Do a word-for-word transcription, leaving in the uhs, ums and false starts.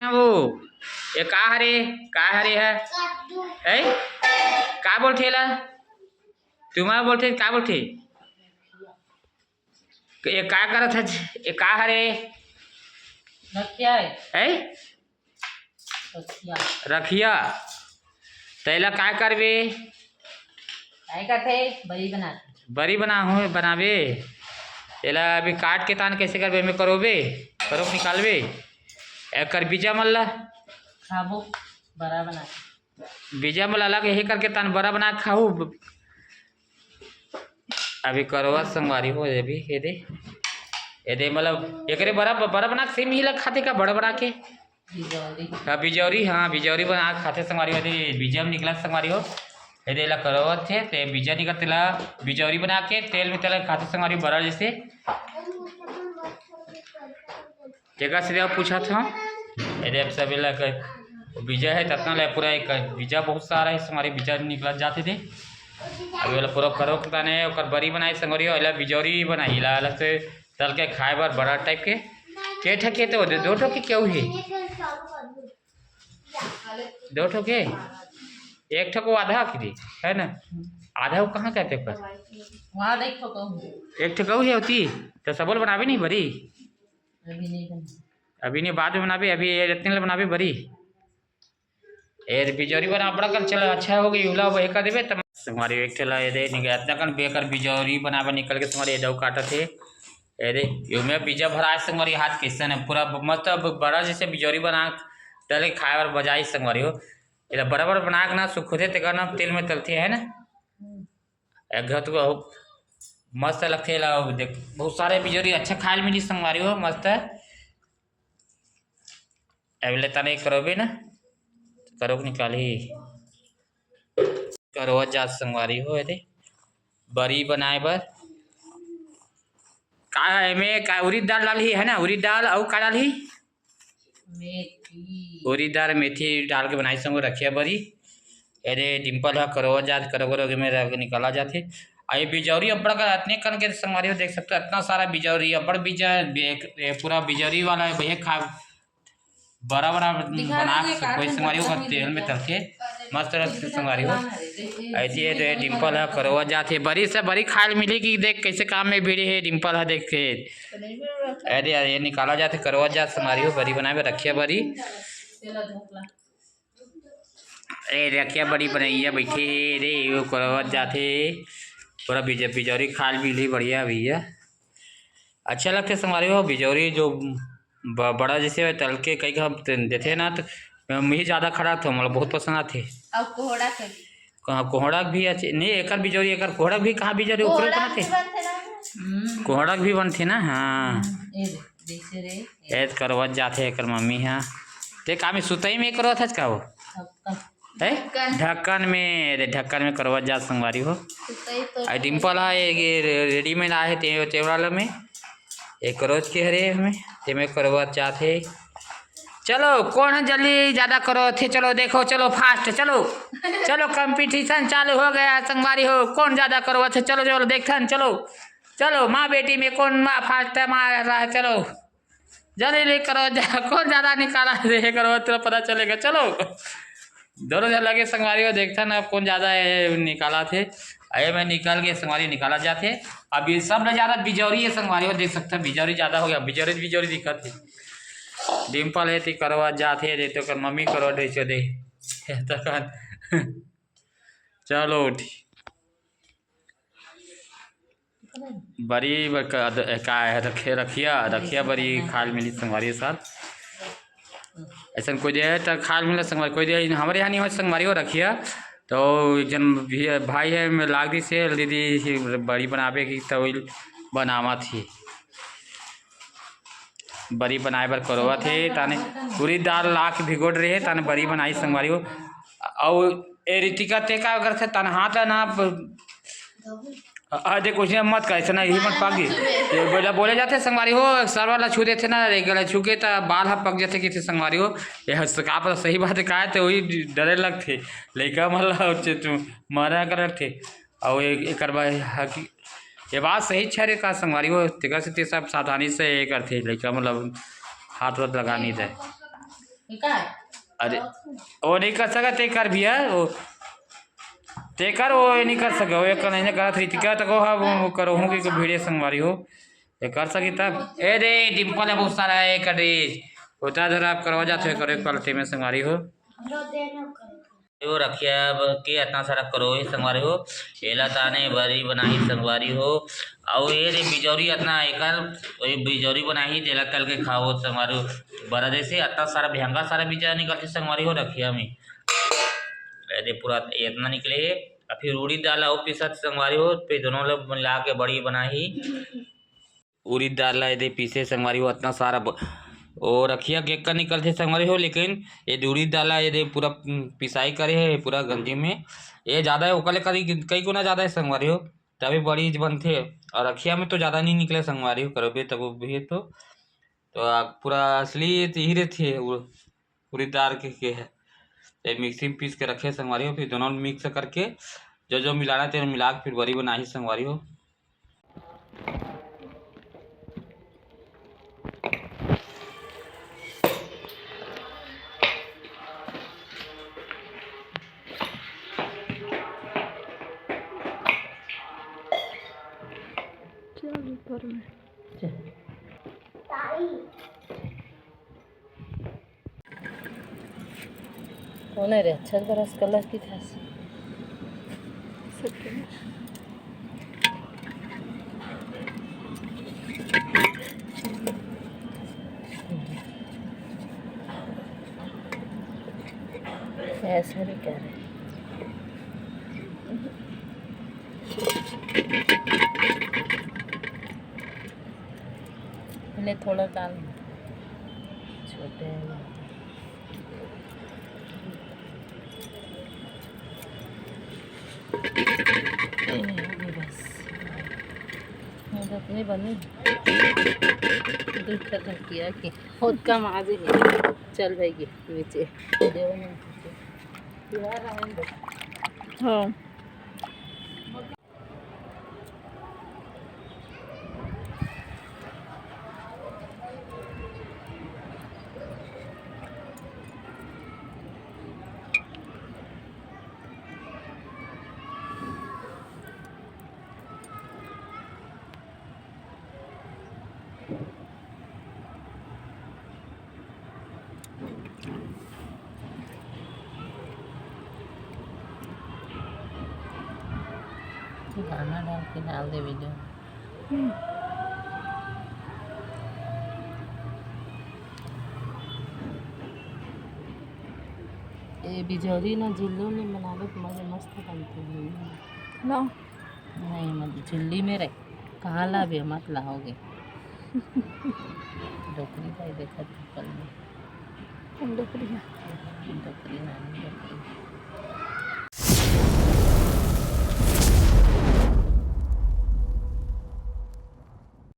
वो, ये का हरे? का हरे है? ए? का बोलथे ला? तुमा बोलथे, का बोलथे? ये का करत है? ये का हरे? रखिया है। ए? रखिया। रखिया। तेला का करबे? काय करथे? बरी बनाथे। बरी बना हो, बनाबे। तेला अभी काट के तान कैसे करबे? एमे करोबे, करोक निकालबे। एकर बीजा मन ला खाबो, बरा बना के। बीजा मन ला अलग यही करके तान बरा बना के खाहू। अभी करवा संगवारी हो, ये भी, ये दे, ये दे, मतलब एकरे बरा, बरा बना के सेम ही ला खाथे का, बड़ा बना के? बिजौरी। हाँ, बिजौरी, हाँ, बिजौरी बना के खाथे संगवारी हो, ये दे, बीजा में निकला संगवारी हो। ये दे ला करवा थे, ते बीजा निकल तेला बिजौरी बना के तेल में तेला खाथे संगवारी हो, बरा जैसे। तेकर से पूछत हव, ये दे, अब सब एला कर, बीजा है ततना ले पूरा एक बीजा बहुत सारा है, संगवारी बीजा निकलत जाथे दे। अभी वाला पूरा करो के ताने ओकर बरी बनाई संगवारी हो, एला बिजौरी बनाई, एला अलग से तल के खाए बर बड़ा टाइप के। के ठके तो दे, दो ठो के क्यों है? दो ठो के? एक ठो को आधा की दे, है ना? आधा को कहाँ कहते ओकर? वहाँ देख तो कहूँ। एक ठो कहू है होती, तो सबल बनाबे नहीं बरी? अभी नहीं बना। अभी नहीं, बाद में बनाबे, अभी ये रत्न ला बनाबे बरी। ए बिजौरी बना बड़ा कर चला, अच्छा हो गई, उला वही कर देबे तब। संगवारी एक ठेला ये दे निकल, इतना कन बेकर बिजौरी बनाबे निकल के संगवारी ये दऊ काटत हे। ये दे, यो में बीजा भरा है संगवारी, हाथ कैसे ने पूरा ब-, मस्त ब-, बड़ा जैसे बिजौरी बना डाले खाए बर बजाई संगवारी हो। एला बड़ा बड़ा बना के ना सुखोथे तेकर ना तेल में तलथे है ना। एक घर तो बहुत मस्त लगथे ला, देख बहुत सारे बिजौरी अच्छा खाए मिली संगवारी हो, मस्त है। अब ले ताने करोबे ना, करोक निकालही। करवा जात संगवारी हो, एदे बरी बनाए बर का है, एमे का उरीद दाल डालही है ना, उरीद दाल अउ का डालही? मेथी। उरीद दाल, मेथी डाल के बनाई संगो रखिया बरी। एदे डिम्पल ह करवा जात, करो करो के में रख निकाला जाथे। आ ये बिजौरी अब्बड़ का अतने कन के संगवारी हो देख सकते हो, इतना सारा बिजौरी, अब्बड़ बीजा, बे-, ए पूरा बिजौरी वाला है भैया खा, बड़ा बड़ा दिखा बना दे, के कोई संगवारी हो तेल में तल के मस्त तरह से संगवारी हो। ऐसी है तो ये डिम्पल ह करवा जात हे, बरी से बरी खाए मिली कि देख कैसे काम में भिड़ी है डिम्पल ह देख के। अरे यार, ये निकाला जात हे, करवा जात संगवारी हो, बरी बनाए बर रखिया बरी। ए रखिया बरी बनैया बैठे हे रे, वो करवा जात हे। पूरा बिज-, बिजौरी खाए मिली बढ़िया भैया। अच्छा लगथे संगवारी हो, बिजौरी जो ब-, बड़ा जैसे तल के कई घाम ते-, देथे ना, तो मैं ही ज्यादा खड़ा था, मोला बहुत पसंद आथे। अउ कोहड़ा के भी। कहाँ कोहड़ा के भी अच्छे, नहीं, एकर बिजौरी, एकर कोहड़ा भी कहाँ बिजौरी, ऊपरे कोहड़ा बनाथे? भी बनथे ना। हम्म। कोहड़ा के भी बनथे ना, हाँ। हम्म, ए दे, जैसे रे, ए। ए करवत जाथे एकर मम्मी हा। ते का में सुतई में करवत हस का वो? अब, अब हैं? ढक्कन। ढक्कन में, अरे ढक्कन में करवत जात संगवारी हो। तो सही तो आई डिम्पल हा, ये, ये रे-, रेडीमेड आए हे ते-, तेवरा लो में। एक रोज के हरे में, ते में करवत जात हे। चलो, कौन ह जल्दी ज्यादा करवत हे? चलो, देखो, चलो, फास्ट, चलो। चलो, कंपटीशन चालू हो गया, संगवारी हो। कौन ज्यादा करवत हे? चलो, चलो, देखथन, चलो। चलो, माँ बेटी में कौन माँ फास्ट है, माँ रहा है, चलो। जल्दी ले करो, जा, कौन ज्यादा निकाला दे करो, तेरा पता चलेगा। चलो, दोनों जन लगे संगवारी हो, देखथन अब कौन ज्यादा है निकाला थे। अरे मैं निकाल के संगवारी निकाला जाथे। अब ये सब ले ज्यादा बिजौरी है संगवारी हो, देख सकते हैं बिजौरी ज्यादा हो गया, बिजौरी बिजौरी दिखत है। डिम्पल है ती करवा जाथे, दे तो कर मम्मी करवा दे चो दे। तो कर चलो उठी। बरी बर का, का है, रखे, रखिया, रखिया बरी खाल मिली संगवारी साथ। ऐसन कोई दे है तो खाल मिला संगवारी, कोई दे हमरे यहाँ नहीं हो संगवारी हो रखिया। तो एक जन भी, भाई है, मैं लाग दी से दीदी ही बरी बनावे की तो वही बनावा थी। बरी बनाए बर करवा थे, ताने पूरी दाल ला के भिगोड़ रहे, ताने बरी बनाई संगवारी हो। अउ ए रितिका ते का करथे, ताने हाथ ला ना प-, आ, देख, उसने मत कर, ऐसा ना, यही मत पागी। ये बोला, बोले जाते संगवारी हो, सरवा ला छू देते ना, रे गला छू के त बाल ह पक जाते किथे संगवारी हो। ये हस-, का पता सही बात है, का है, तो वही डरे लगते। लइका मन ला चे-, तू मना करत थे। अउ ए-, एकर बा-, हकी-, ये बात सही छै रे का संगवारी हो, तेकर से ते सब सावधानी से ये करथे, लइका मतलब हाथ वाथ लगा नहीं दे। अरे, वो नहीं कर सका, ते कर भैया, वो ते कर, वो ये नहीं कर सका, वो एक नहीं करत रितिका तको हा, वो, वो करो हूँ कि वीडियो संगवारी हो, ये कर सकी तब। ए दे, डिम्पल है बहुत सारा है, एक ड्रेस उतना धर आप करवा जाते हो, करो एक पलटी में संगवारी हो। वो रखिया के इतना सारा करो ही संगवारी हो, एला ताने बरी बनाही संगवारी हो, अउ ये रे बिजौरी इतना एकर, वही बिजौरी बनाही, तेला तल के खाओ संगवारी हो। बरा जैसे इतना सारा भयंकर सारा बीजा निकलते संगवारी हो रखिया में। ये दे पूरा इतना निकले हे। अउ फिर उड़ीद दाल अउ पीसत संगवारी हो, फिर दोनों लोग मिला के बड़ी बनाही। उड़ीद दाल ला ये दे पीसे संगवारी हो, इतना सारा ब-, ओ रखिया के का निकलथे संगवारी हो, लेकिन ये दे उड़ीद दाल ला ये दे पूरा, उम, पिसाई करे हे पूरा गंजी में। ये ज़्यादा है, ओकर ले कई, कई गुना ज़्यादा है संगवारी हो, तभी बड़ी बनथे। और रखिया में तो ज़्यादा नहीं निकले संगवारी हो, करबे तब भी तो, तो आ, पूरा असली ये तो यही रहथे, उड़-, उड़ीद दाल के, के है। ये मिक्सी में पीस के रखे संगवारी हो, फिर दोनों मिक्स करके जो जो मिलाना है, तेन मिला के फिर बरी बनाही संगवारी हो। चल ऊपर में। चल। कौन है रे? अच्छा बरस कलर की था। ऐसा नहीं कर रहे। इन्हें थोड़ा डाल, छोटे हैं। ए, हो गई बस। ये तो अपने बने। दूध खत्म किया कि बहुत कम आज ही। चल भाई, ये नीचे। हाँ। गाना डाल के डाल दे वीडियो। हम्म। ए बिजौरी ना झिल्ली में बना लो तो मजे मस्त बनते हैं ना। नहीं, मत झिल्ली में रख, कहाँ लाबे, मत लाओगे। डोकरी भाई देखा था कल में। हम डोकरी है। डोकरी नानी डोकरी।